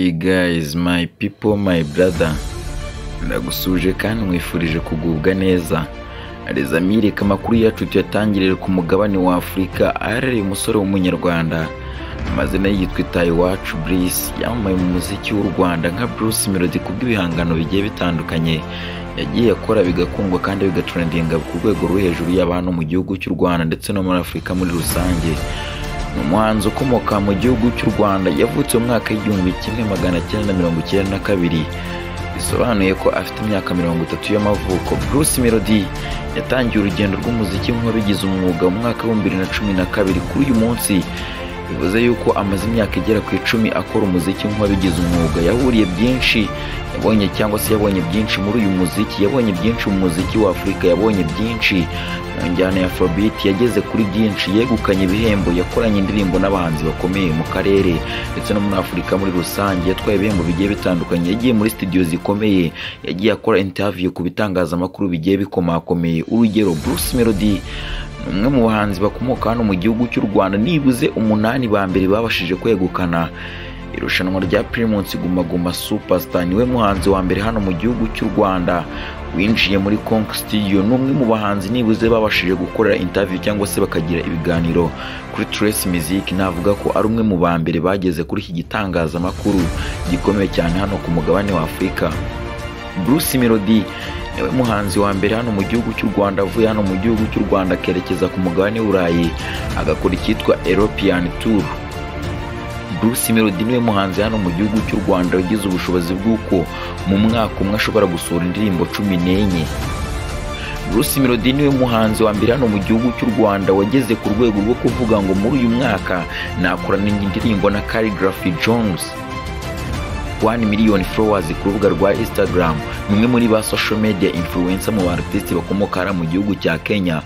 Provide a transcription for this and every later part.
Hey guys, my people, my brother, ndagusuje kandi nkwifurije kugubwa neza. Les amis, reka amakuru yacu tuyatangirire ku mugabane wa Afurika aherereye umusore w'umunyarwanda, amazina ye yitwa Itahiwacu Brice, yamamaye mu muziki w'u Rwanda nka Bruce Melody kubw'ibihangano bigiye bitandukanye yagiye akora bigakundwa kandi bigatrendinga ku rwego rwo hejuru, yaba hano mu gihugu cy'u Rwanda ndetse no muri Afurika muri rusange. Ni umuhanzi ukomoka mu gihugu cy'u Rwanda, yavutse mu mwaka w'1992, bisobanuye ko afite imyaka 30 y'amavuko. Bruce Melody yatangiye urugendo rw'umuziki nk'uwabigize umwuga mu mwaka w'2012. Kuri uyu munsi bivuze yuko amaze imyaka igera ku 10 akora umuziki nk'uwabigize umwuga. Yahuriye byinshi, yabonye cyangwa se yabonye byinshi muri uyu muziki, yabonye byinshi mu muziki wa Afurika, yabonye byinshi mu njyana ya Afrobeat, yageze kuri byinshi, yegukanye ibihembo, yakoranye indirimbo n'abahanzi bakomeye mu karere ndetse no muri Afurika muri rusange, yatwaye ibihembo bigiye bitandukanye, yagiye muri studio zikomeye, yagiye akora interview ku bitangazamakuru bigiye bikomakomeye. Urugero, Bruce Melody ni umwe mu bahanzi bakomoka hano mu gihugu cy'u Rwanda nibuze 8 ba mbere babashije kwegukana irushanwa rya Primus Guma Guma Superstar. Niwe muhanzi wa mbere hano mu gihugu cy'u Rwanda winjiye muri Konk Studio. Ni umwe mu bahanzi nibuze babashije gukorera interview cyangwa se bakagira ibiganiro kuri Trace Music. Navuga ko ari umwe mu ba mbere bageze kuri iki gitangazamakuru gikomeye cyane hano ku mugabane wa Afurika. Bruce Melody niwe muhanzi wa mbere hano mu gihugu cy'u Rwanda avuye hano mu gihugu cy'u Rwanda akerekeza ku mugabane w'Uburayi agakora icyitwa European Tour. Bruce Melody niwe muhanzi hano mu gihugu cy'u Rwanda wagize ubushobozi bw'uko mu mwaka umwe ashobora gusohora indirimbo 14. Bruce Melody niwe muhanzi wa mbere hano mu gihugu cy'u Rwanda wageze ku rwego rwo kuvuga ngo muri uyu mwaka nakorana indirimbo na Khaligraph Jones. 1 million followers ku rubuga rwa Instagram. Ni umwe muri ba social media influencer mu ba artiste bakomoka hariya mu gihugu cya Kenya.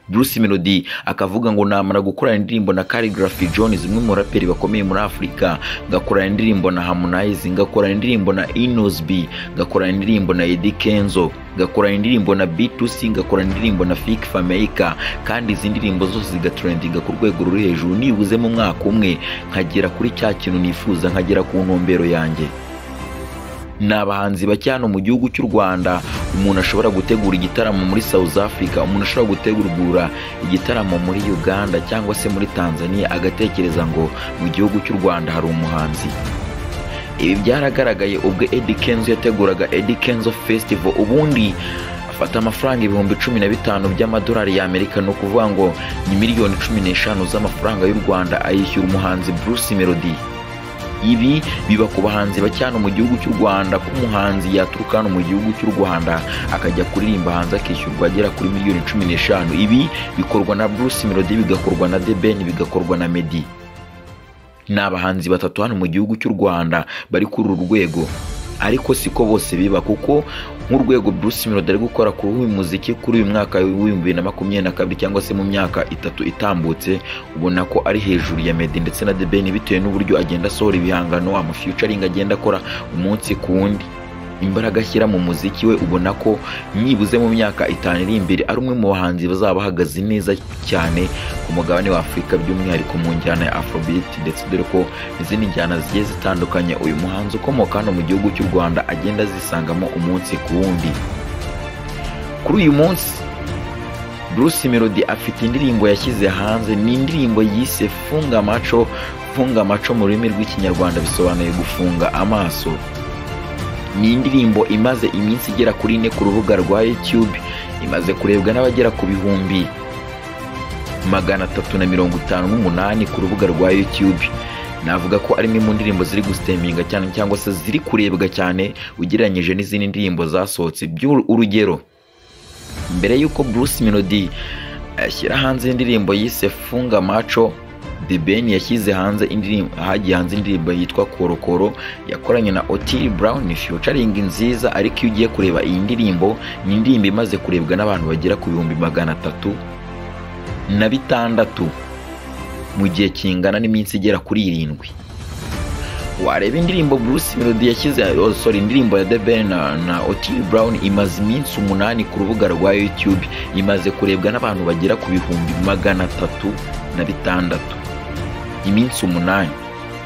Bruce Melody akavuga ngo namara gukorana indirimbo na Khaligraph Jones, umwe mu raperi bakomeye muri Afurika, ngakorana indirimbo na Harmonize, ngakorana indirimbo na Innoss'B, ngakorana indirimbo na Eddy Kenzo, ngakorana indirimbo na B2C, ngakorana indirimbo na Fik Fameica, kandi izi ndirimbo zose zigatrendinga ku rwego ruri hejuru, nibuze mu mwaka umwe nkagera kuri cya kintu nifuza, nkagera ku ntumbero yanjye. Ni abahanzi bake hano mu gihugu cy'u Rwanda umuntu ashobora gutegura igitaramo muri South Africa, umuntu ashobora gutegura igitaramo muri Uganda cyangwa se muri Tanzania, agatekereza ngo mu gihugu cy'u Rwanda hari umuhanzi. Ibi byaragaragaye ubwo Eddy Kenzo yateguraga Eddy Kenzo Festival, ubundi afata amafaranga 15,000 by'amadolari y'Amerika, ni ukuvuga ngo ni miliyoni 15 z'amafaranga y'u Rwanda, ayishyura umuhanzi Bruce Melody. Ibi biba ku bahanzi bake hano mu gihugu cy'u Rwanda, ko umuhanzi yaturuka hano mu gihugu cy'u Rwanda akajya kuririmba hanze akishyurwa agera kuri miliyoni 15. Ibi bikorwa na Bruce Melody, bigakorwa na The Ben, bigakorwa na Meddy. Ni abahanzi batatu hano mu gihugu cy'u Rwanda bari kuri uru rwego, ariko siko bose biba, kuko nk'urwego Bruce Melody ari gukora kuri uyu muziki kuri uyu mwaka w'2022 cyangwa se mu myaka 3 itambutse, ubona ko ari hejuru ya Meddy ndetse na The Ben, bitewe n'uburyo agenda asohora ibihangano, ama featuring agenda akora umunsi ku wundi, imbaraga ashyira mu muziki we, ubona ko nibuze mu myaka 5 iri imbere ari umwe mu bahanzi bazaba bahagaze neza cyane ku mugabane wa Afurika, by'umwihariko mu njyana ya Afrobeat, ndetse dore ko izindi njyana zigiye zitandukanye uyu muhanzi ukomoka hano mu gihugu cy'u Rwanda agenda azisangamo umunsi ku wundi. Kuri uyu munsi Bruce Melody afite indirimbo yashyize hanze, ni indirimbo yise Funga Macho. Funga Macho mu rurimi rw'Ikinyarwanda bisobanuye gufunga amaso. Ni indirimbo imaze iminsi igera kuri 4 ku rubuga rwa YouTube, imaze kurebwa n'abagera ku 358,000 ku rubuga rwa YouTube. Navuga ko ari imwe mu ndirimbo ziri gusteminga cyane cyangwa se ziri kurebwa cyane ugereranyije n'izindi ndirimbo zasohotse. Urugero, mbere y'uko Bruce Melody ashyira hanze indirimbo yise Funga Macho, The Ben yashyize hanze indirimbo, hagiye hanze indirimbo yitwa Korokoro yakoranye na Otile Brown, featuring nziza, ariko iyo ugiye kureba iyi ndirimbo ni indirimbo imaze kurebwa n'abantu bagera ku 306,000 mu gihe kingana n'iminsi igera kuri 7. Wareba indirimbo Bruce Melody yashyize, sorry, indirimbo ya The Ben na Otile Brown imaze iminsi 8 ku rubuga rwa YouTube, imaze kurebwa n'abantu bagera ku 306,000, iminsi 8.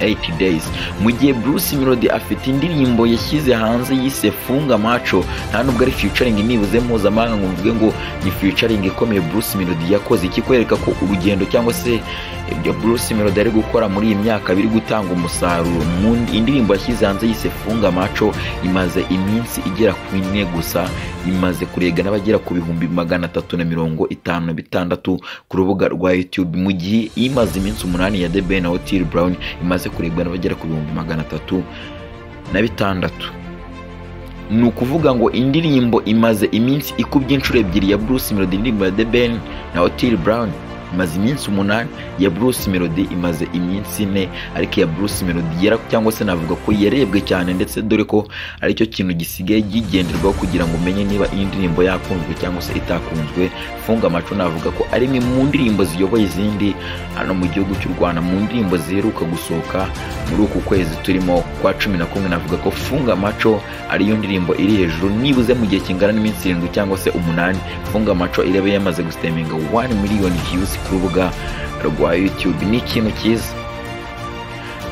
8 days. Mu gihe Bruce Melody afite indirimbo yashyize hanze yise Funga Macho, nta nubwo ari featuring nibuze mpuzamahanga ngo mvuge ngo ni featuring ikomeye Bruce Melody yakoze, ikikwereka ko urugendo cyangwa se ibyo Bruce Melody ari gukora muri iyi myaka biri gutanga umusaruro. Indirimbo yashyize hanze yise Funga Macho imaze iminsi igera ku 4 gusa, imaze kurega n'abagera ku 356,000 ku rubuga rwa YouTube, mu gihe imaze iminsi 8 ya The Ben na Otile Brown imaze kurebwa n'abagera ku 306,000. Ni ukuvuga ngo indirimbo imaze iminsi ikubye inshuro 2 ya Bruce Melody. Indirimbo ya The Ben na Otile Brown imaze iminsi 8, ya Bruce Melody imaze iminsi 4, ariko ya Bruce Melody yera cyangwa se navuga ko yarebwe cyane, ndetse dore ko aricyo kintu gisigaye gigenderwaho kugira ngo umenye niba iyi ndirimbo yakunzwe cyangwa se itakunzwe. Funga Macho navuga ko ari imwe mu ndirimbo ziyoboye izindi hano mu gihugu cy'u Rwanda, mu ndirimbo ziheruka gusohoka muri uku kwezi turimo kwa 11. Navuga ko Funga Macho ariyo ndirimbo iri hejuru nibuze mu gihe kingana n'iminsi 7 cyangwa se 8. Funga Macho irebe yamaze gusteminga 1 million views ku rubuga rwa YouTube, ni ikintu cyiza.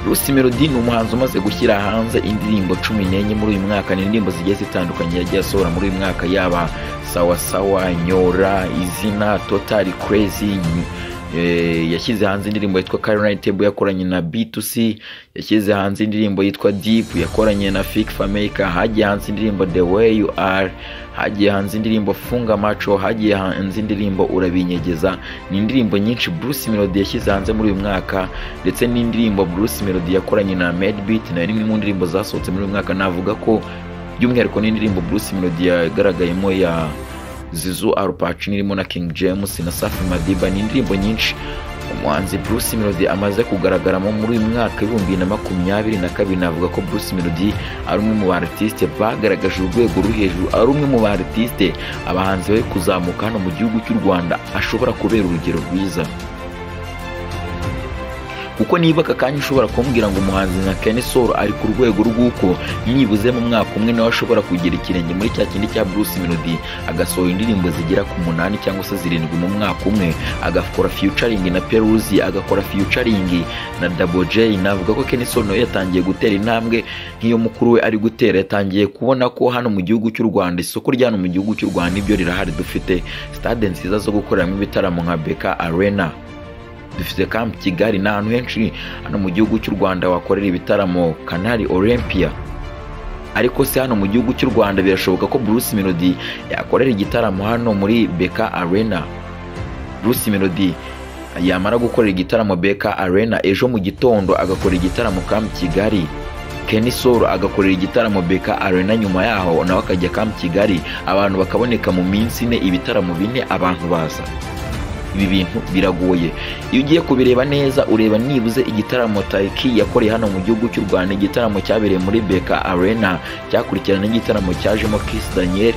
Bruce Melody ni umuhanzi umaze gushyira hanze indirimbo 14 muri uyu mwaka. Ni indirimbo zigiye zitandukanye yagiye asohora muri uyu mwaka, yaba Sawa Sawa, Nyora, Izina, Total Crazy. Yashyize hanze indirimbo yitwa Caroline Table yakoranye na B2C, yashyize hanze indirimbo yitwa Deep yakoranye na Fik Fameka, hagiye hanze indirimbo The Way You Are, hagiye hanze indirimbo Funga Macho, hagiye hanze indirimbo Urabinyegeza. Ni indirimbo nyinshi Bruce Melody yashyize hanze muri uyu mwaka, ndetse n'indirimbo Bruce Melody yakoranye na Medbeat nayo ni imwe mu ndirimbo zasohotse muri uyu mwaka. Navuga ko by'umwihariko n'indirimbo Bruce Melody yagaragayemo ya Zizu Alpacino irimo na King James na Safi Madiba. Ni indirimbo nyinshi umuhanzi Bruce Melody amaze kugaragaramo muri uyu mwaka 2022. Navuga ko Bruce Melody ari umwe mu ba artiste bagaragaje urwego ruri hejuru, ari umwe mu ba artiste abahanzi bari kuzamuka hano mu gihugu cy'u Rwanda ashobora kubera urugero rwiza. Kuko niba aka kanya ushobora kumbwira ngo umuhanzi nka Kenny Sol ari ku rwego rw'uko nibuze mu mwaka umwe nawe ashobora kugira ikirenge muri cya kindi cya Bruce Melody, agasohora indirimbo zigera ku 8 cyangwa se 7 mu mwaka umwe, agakora featuring na Peruzi, agakora featuring na Double J. Navuga ko Kenny Sol nawe yatangiye gutera intambwe nk'iyo mukuru we ari gutera, yatangiye kubona ko hano mu gihugu cy'u Rwanda isoko rya hano mu gihugu cy'u Rwanda ibyo rirahari, dufite stade nziza zo gukoreramo ibitaramo nka BK Arena, dufite Camp Kigali n'ahantu henshi hano mu gihugu cy'u Rwanda wakorera ibitaramo, Canal Olympia. Ariko se hano mu gihugu cy'u Rwanda birashoboka ko Bruce Melody yakorera igitaramo hano muri BK Arena? Bruce Melody yamara gukorera igitaramo BK Arena, ejo mu gitondo agakora igitaramo Camp Kigali, Kenny Sol agakorera igitaramo BK Arena, nyuma yaho nawe akajya Camp Kigali, abantu bakaboneka mu minsi 4, ibitaramo 4 abantu baza. Ibi bintu biragoye. Iyo ugiye kubireba neza ureba nibuze igitaramo Taiki yakoreye hano mu gihugu cy'u Rwanda, igitaramo cyabereye muri BK Arena cyakurikirana n'igitaramo cyajemo Kiss Daniel,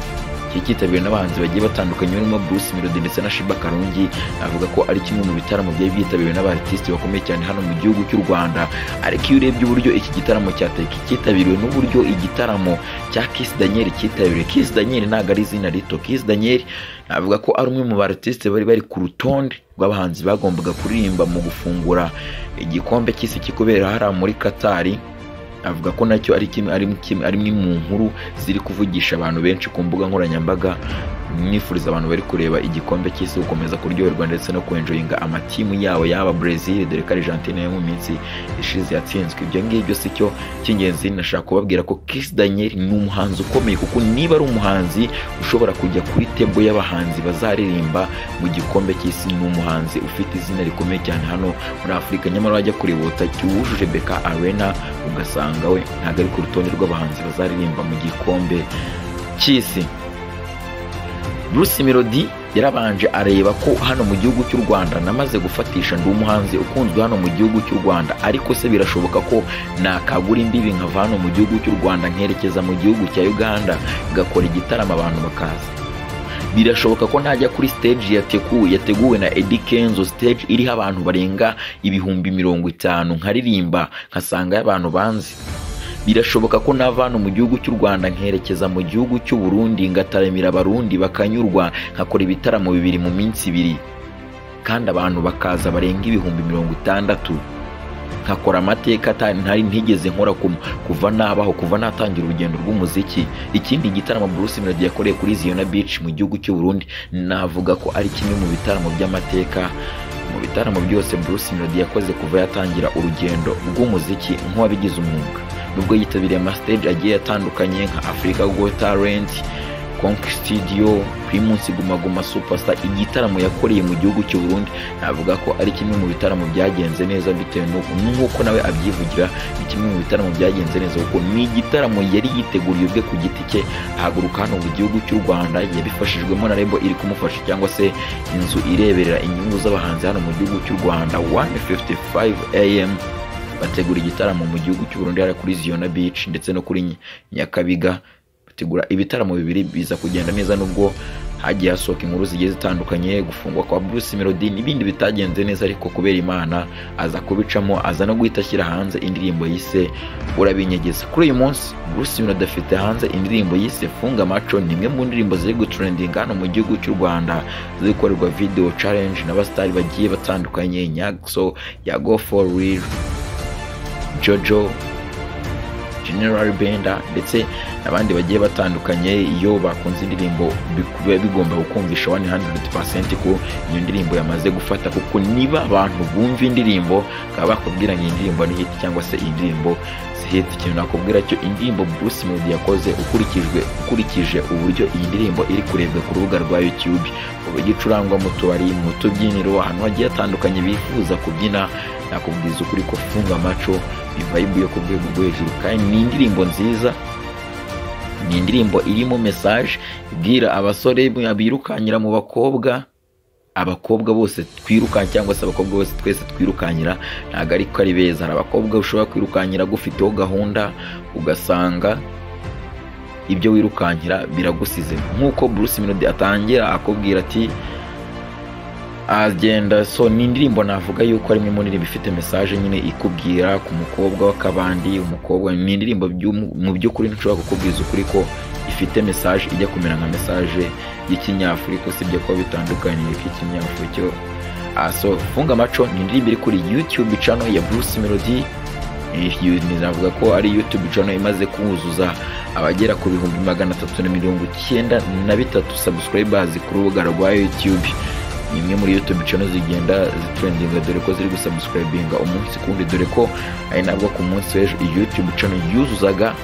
cyitabiriwe n'abahanzi bagiye batandukanye barimo Bruce Melody ndetse na Shiba Karungi. Avuga ko ari kimwe mu bitaramo byari byitabiriwe n'abartiste bakomeye cyane hano mu gihugu cy'u Rwanda. Ariko iyo urebye uburyo iki gitaramo cya Taiki cyitabiriwe n'uburyo igitaramo cya Kiss Daniel cyitabiriwe, Kiss Daniel ntabwo ari izina rito. Kiss Daniel avuga ko ari umwe mu bartiste bari ku rutonde rw'abahanzi bagombaga kuririmba mu gufungura igikombe cy'isi kikubera hariya muri Qatar. Avuga ko nacyo ari kimwe ari mu nkuru ziri kuvugisha abantu benshi ku mbuga nkoranyambaga. Nifuriza abantu bari kureba igikombe cy'isi gukomeza kuryoherwa ndetse no kwenjoyinga amatimu yabo, yaba Brazil dore ko Argentine yo mu minsi ishize yatsinzwe. Ibyo ngibyo si cyo cy'ingenzi, nashaka kubabwira ko Kiss Daniel ni umuhanzi ukomeye, kuko niba ari umuhanzi ushobora kujya kuri table y'abahanzi bazaririmba mu gikombe cy'isi, ni umuhanzi ufite izina rikomeye cyane hano muri Afurika. Nyamara wajya kureba utaki wujuje BK Arena ugasanga we ntabwo ari ku rutonde rw'abahanzi bazaririmba mu gikombe cy'isi. Bruce Melody yarabanje areba ko hano mu gihugu cy'u Rwanda namaze gufatisha, ndi umuhanzi ukunzwe hano mu gihugu cy'u Rwanda, ariko se birashoboka ko nakagura imbibi nkava hano mu gihugu cy'u Rwanda nkerekeza mu gihugu cya Uganda ngakora igitaramo abantu bakaza? Birashoboka ko najya kuri stage yateguwe na Eddy Kenzo, stage iriho abantu barenga 50,000 nkaririmba nkasanga abantu banzi? Birashoboka ko nava hano mu gihugu cy'u Rwanda nkerekeza mu gihugu cy'u Burundi ngataramira abarundi bakanyurwa, nkakora ibitaramo 2 mu minsi 2 kandi abantu bakaza barenga 60,000? nkakora amateka ntari ntigeze nkora kuva nabaho, kuva natangira urugendo rw'umuziki. Ikindi gitaramo Bruce Melody yakoreye kuri Ziona Beach mu gihugu cy'u Burundi, navuga ko ari kimwe mu bitaramo by'amateka mu bitaramo byose Bruce Melody yakoze kuva yatangira urugendo rw'umuziki nk'uwabigize umwuga. Nubwo yitabiriye amastage agiye atandukanye nka Africa Got Talent, Konk Studio, Primus Guma Guma Superstar, igitaramo yakoreye mu gihugu cy'u Burundi navuga ko ari kimwe mu bitaramo byagenze neza, bitewe n'uko nawe abyivugira. Ni kimwe mu bitaramo byagenze neza kuko ni igitaramo yari yiteguriye ubwe ku giti cye, ahaguruka hano mu gihugu cy'u Rwanda, yabifashijwemo na Rebo iri kumufasha cyangwa se inzu ireberera inyungu z'abahanzi hano mu gihugu cy'u Rwanda, 1:55 AM bategura igitaramo mu gihugu cy'u Burundi hariya kuri Ziona Beach ndetse no kuri Nyakabiga. Bategura ibitaramo bibiri biza kugenda neza, nubwo hagiye hasohoka inkuru zigiye zitandukanye, gufungwa kwa Bruce Melody n'ibindi bitagenze neza, ariko kubera Imana aza kubicamo, aza no guhita ashyira hanze indirimbo yise Urabinyegeza. Kuri uyu munsi Bruce Melody afite hanze indirimbo yise Funga Macho, ni imwe mu ndirimbo ziri gutrendinga hano mu gihugu cy'u Rwanda, ziri gukorerwa video challenge n'abasitari bagiye batandukanye, Nyaxo, Yago for Real, Jojo, General Benda ndetse n'abandi bagiye batandukanye. Iyo bakunze indirimbo biba bigomba gukumvisha 100% ko iyo ndirimbo yamaze gufata, kuko niba abantu bumva indirimbo bakaba bakubwira ngo iyi ndirimbo ni hit cyangwa se iyi ndirimbo si hit. Ikintu nakubwira cyo, indirimbo Bruce Melody yakoze ukurikije uburyo iyi ndirimbo iri kurebwa ku rubuga rwa YouTube, uburyo icurangwa mu tubari, mu tubyiniro, ahantu hagiye hatandukanye bifuza kubyina, nakubwiza ukuri ko Funga Macho ni vibe yo ku rwego rwo hejuru, kandi ni indirimbo nziza, ni indirimbo irimo message ibwira abasore birukanyira mu bakobwa, abakobwa bose twirukanka cyangwa se abakobwa bose twese twirukankira ntabwo ariko ari beza. Hari abakobwa ushobora kwirukanyira gufiteho gahunda, ugasanga ibyo wirukankira biragusize, nk'uko Bruce Melody atangira akubwira ati agenda. So ni indirimbo navuga yuko ari imwe mu ndirimbo ifite message nyine ikubwira ku mukobwa w'akabandi, umukobwa. Ni indirimbo mu by'ukuri nshobora kukubwiza ukuri ko ifite message ijya kumera nka message y'ikinyafurika, usibye ko bitandukanye ko ikinyafurika. So Funga Macho ni indirimbo iri kuri YouTube channel ya Bruce Melody. Navuga ko ari YouTube channel imaze kuzuza abagera ku 393,000 subscribers ku rubuga rwa YouTube. Ni imwe muri YouTube channel zigenda zitrendinga, dore ko ziri gusubscribinga umunsi kundi, dore ko ari nabwo ku munsi w'ejo YouTube channel yuzuzaga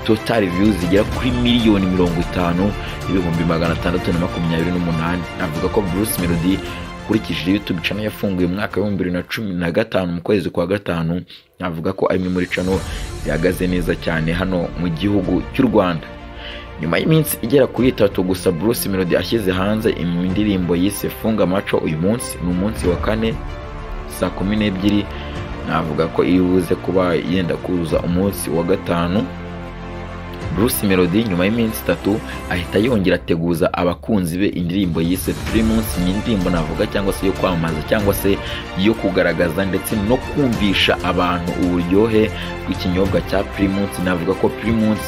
total views zigera kuri 50,628,000. Navuga ko Bruce Melody ukurikije YouTube channel yafunguye mu mwaka wa 2015 mu kwezi kwa gatanu, navuga ko ari imwe muri channel zihagaze neza cyane hano mu gihugu cy'u Rwanda. Nyuma y'iminsi igera kuri 3 gusa Bruce Melody ashyize hanze indirimbo yise Funga Macho, uyu munsi ni umunsi wa kane saa 12, navuga ko iri buze kuba yenda kuzuza umunsi wa gatanu. Bruce Melody nyuma y'iminsi 3 ahita yongera ateguza abakunzi be indirimbo yise Primus. Ni indirimbo navuga cyangwa se yo kwamamaza cyangwa se yo kugaragaza ndetse no kumvisha abantu uburyohe bw'ikinyobwa cya Primus. Navuga ko Primus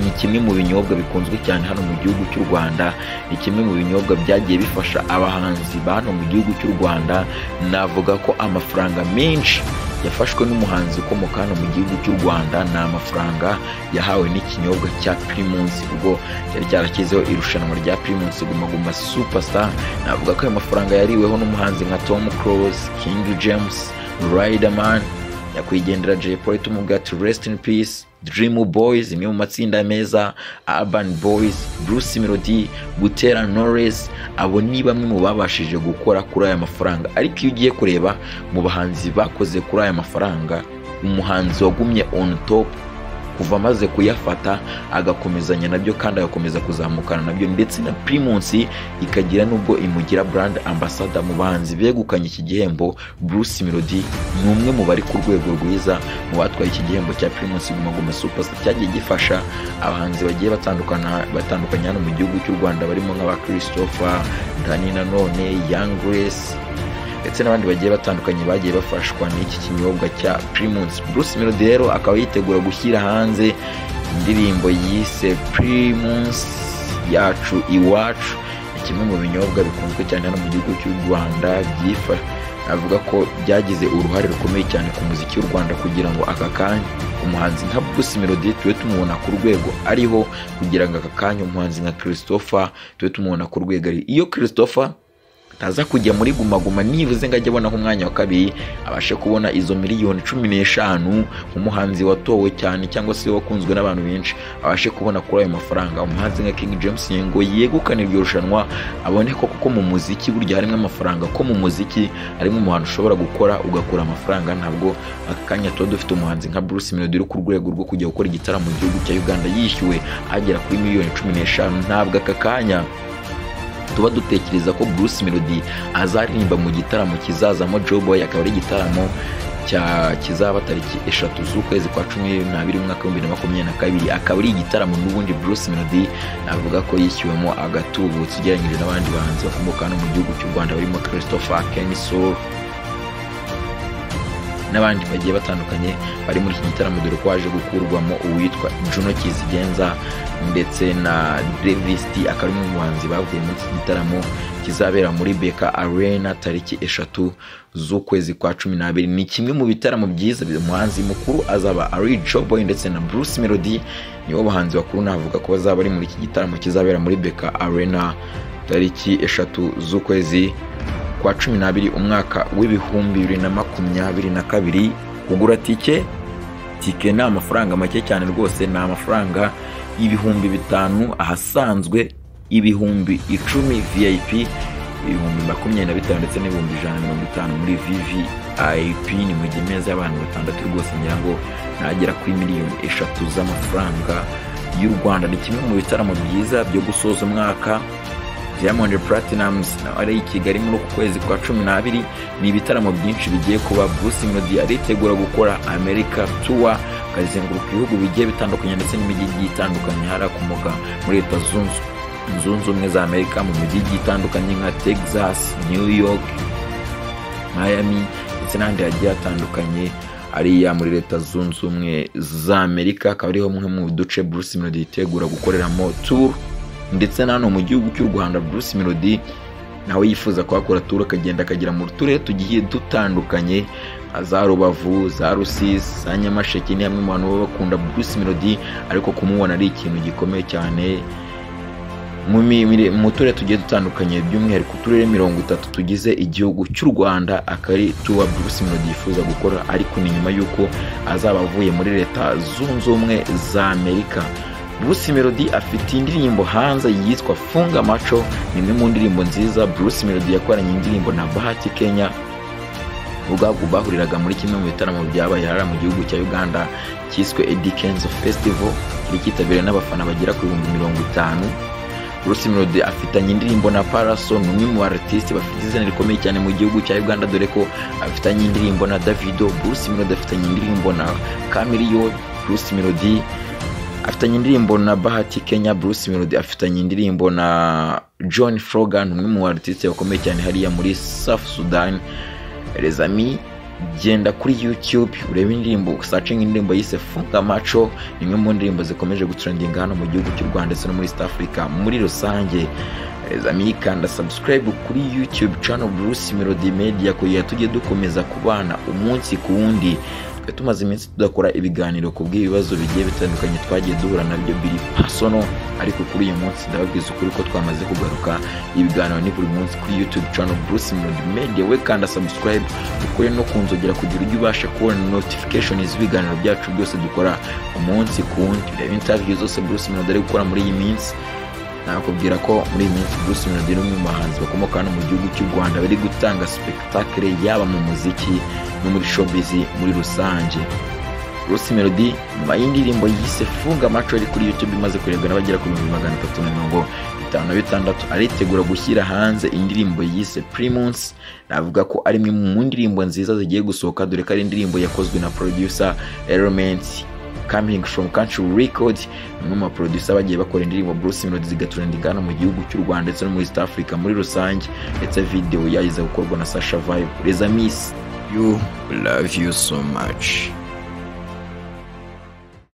ni kimwe mu binyobwa bikunzwe cyane hano mu gihugu cy'u Rwanda, ni kimwe mu binyobwa byagiye bifasha abahanzi ba hano mu gihugu cy'u Rwanda. Navuga ko amafaranga menshi yafashwe n'umuhanzi ukomoka hano mu gihugu cy'u Rwanda ni amafaranga yahawe n'ikinyobwa cya Primus, ubwo cyari cyarashyizeho irushanwa rya Primus Guma Guma Superstar. Navuga ko ayo mafaranga yariweho n'umuhanzi nka Tom Close, King James, Riderman, nyakwigendera Jay Polly tumubwira ati rest in peace, Dream Boys imwe mu matsinda meza, Urban Boys, Bruce Melody, Butera Knowless, abo ni bamwe mu babashije gukora kuri aya mafaranga. Ariko iyo ugiye kureba mu bahanzi bakoze kuri aya mafaranga, umuhanzi wagumye on top kuva amaze kuyafata agakomezanya nabyo kandi agakomeza kuzamukana nabyo, ndetse na Primus ikagira nubwo imugira brand ambassador mu bahanzi begukanye iki gihembo, Bruce Melody ni umwe mu bari ku rwego rwiza mu batwaye iki gihembo cya Primus Guma Guma Superstar, cyagiye gifasha abahanzi bagiye batandukanye hano mu gihugu cy'u Rwanda, barimo nk'aba Christopher, Danny Nanone, Young Grace ndetse n'abandi bagiye batandukanye bagiye bafashwa n'iki kinyobwa cya Primus. Bruce Melody rero akaba yitegura gushyira hanze indirimbo yise Primus yacu iwacu, ni kimwe mu binyobwa bikunzwe cyane hano mu gihugu cy'u Rwanda, Avuga ko byagize uruhare rukomeye cyane ku muziki w'u Rwanda kugira ngo aka kanya umuhanzi nka Bruce Melody tube tumubona ku rwego ariho, kugira ngo aka kanya umuhanzi nka Christopher tube tumubona ku rwego ari. Iyo Christopher ataza kujya muri Guma Guma nivuze ngo ajye abona nk'umwanya wa kabiri, abashe kubona izo miliyoni 15 nk'umuhanzi watowe cyane cyangwa se wakunzwe n'abantu benshi, abashe kubona kuri ayo mafaranga. Umuhanzi nka King James ngo yegukane iryo rushanwa, abone ko kuko mu muziki burya harimo amafaranga, ko mu muziki harimo umuhanzi ushobora gukora ugakura amafaranga. Ntabwo aka kanya tuba dufite umuhanzi nka Bruce Melody uri ku rwego rwo kujya gukora igitaramo mu gihugu cya Uganda yishyuwe agera kuri miliyoni 15. Ntabwo aka kanya tuba dutekereza ko Bruce Melody azaririmba mu gitaramo kizazamo Joeboy, akaba ari igitaramo kizaba tariki 3 z'ukwezi kwa 12 umwaka 2022, akaba ari igitaramo n'ubundi Bruce Melody avuga ko yishyuwemo agatubutse ugereranyije n'abandi bahanzi bakomoka no mu gihugu cy'u Rwanda barimo Christopher, Kenny Sol n'abandi bagiye batandukanye bari muri iki gitaramo, dore ko waje gukurwamo uwitwa Juno Kizigenza ndetse na Davis D, akaba ari umwe mu bahanzi bavuye muri iki gitaramo kizabera muri BK Arena tariki 3 z'ukwezi kwa 12. Ni kimwe mu bitaramo byiza umuhanzi mukuru azaba ari Joeboy ndetse na Bruce Melody, nibo bahanzi bakuru navuga ko bazaba bari muri iki gitaramo kizabera muri BK Arena tariki 3 z'ukwezi kwa 12 umwaka w'2022. Kugura tike ni amafaranga make cyane rwose, ni amafaranga 5,000 ahasanzwe, 10,000 VIP, 25,000 ndetse n'150,000 muri VVIP. Ni mu gihe imeza y'abantu 6 rwose ngira ngo nagera kuri miliyoni 3 z'amafaranga y'u Rwanda. Ni kimwe mu bitaramo byiza byo gusoza umwaka. Diamond Platnumz ari i Kigali muri uku kwezi kwa 12. Ni ibitaramo byinshi bigiye kuba. Bruce Melody aritegura gukora America Tour, akazenguruka ibihugu bigiye bitandukanye ndetse n'imijyi igiye itandukanye harakomoka muri Leta Zunze Ubumwe za Amerika, mu mijyi igiye itandukanye nka Texas, New York, Miami ndetse n'ahandi hagiye hatandukanye ariya muri Leta Zunze Ubumwe za Amerika. Akaba ariho mwe mu duce Bruce Melody yitegura gukoreramo tour, ndetse na hano mu gihugu cy'u Rwanda Bruce Melody nawe yifuza kuhakora tour, akagenda akagera mu turere tugiye dutandukanye za Rubavu, za Rusizi, za Nyamasheke. Ni hamwe mu bantu baba bakunda Bruce Melody, ariko kumubona ari ikintu gikomeye cyane mu turere tugiye dutandukanye, by'umwihariko uturere 30 tugize igihugu cy'u Rwanda, akari tour Bruce Melody yifuza gukora, ariko ni nyuma y'uko azaba avuye muri Leta Zunze Ubumwe za Amerika. Bruce Melody afite indirimbo hanze yitwa Funga Macho, ni imwe mu ndirimbo nziza Bruce Melody yakoranye indirimbo na Bahati Kenya, ubwo bahuriraga muri kimwe mu bitaramo byabaye hariya mu gihugu cya Uganda cyiswe Eddy Kenzo Festival, kiri cyitabiriwe n'abafana bagera ku 50,000. Bruce Melody afitanye indirimbo na Paraso, ni umwe mu artiste bafite izina rikomeye cyane mu gihugu cya Uganda, dore ko afitanye indirimbo na Davido. Bruce Melody afitanye indirimbo na Chameleone. Bruce Melody afitanye indirimbo na Bahati Kenya. Bruce Melody afitanye indirimbo na John Frogan, umwe mu artiste bakomeye cyane hariya muri South Sudan. Les amis, genda kuri YouTube urebe indirimbo, searching indirimbo yise Funga Macho, ni imwe mu ndirimbo zikomeje gutrendinga hano mu gihugu cy'u Rwanda ndetse no muri East Africa muri rusange. Les amis, kanda subscribe kuri YouTube channel Bruce Melody Media kugira tujye dukomeza kubana umunsi ku wundi. Tumaze iminsi tudakora ibiganiro ku bw'ibibazo bigiye bitandukanye twagiye duhura nabyo biri personal, ariko kuri uyu munsi ndababwiza ukuri ko twamaze kugaruka. Ibiganiro ni buri munsi kuri YouTube channel Bruce Melody Media. We kanda subscribe ukore no kunzogera kugira ujye ubasha kubona notification z'ibiganiro byacu byose dukora umunsi ku wundi. Reba interview zose Bruce Melody ari gukora muri iyi minsi. Nakubwira ko muri iyi minsi Bruce Melody ni umwe mu bahanzi bakomoka hano mu gihugu cy'u Rwanda bari gutanga spectacle yaba mu muziki no muri showbiz muri rusange. Bruce Melody nyuma y'indirimbo yise Funga Macho iri kuri YouTube imaze kurebwa n'abagera ku 356,000, aritegura gushyira hanze indirimbo yise Primus. Navuga ko ari imwe mu ndirimbo nziza zigiye gusohoka, dore ko ari indirimbo yakozwe na producer Element coming from Country Records, umwe mu producer bagiye bakora indirimbo Bruce Melody zigatrendinga hano mu gihugu cy'u Rwanda ndetse no muri East Africa muri rusange, ndetse video yayize gukorwa na Sasha Vibe. Les amis, you love you so much.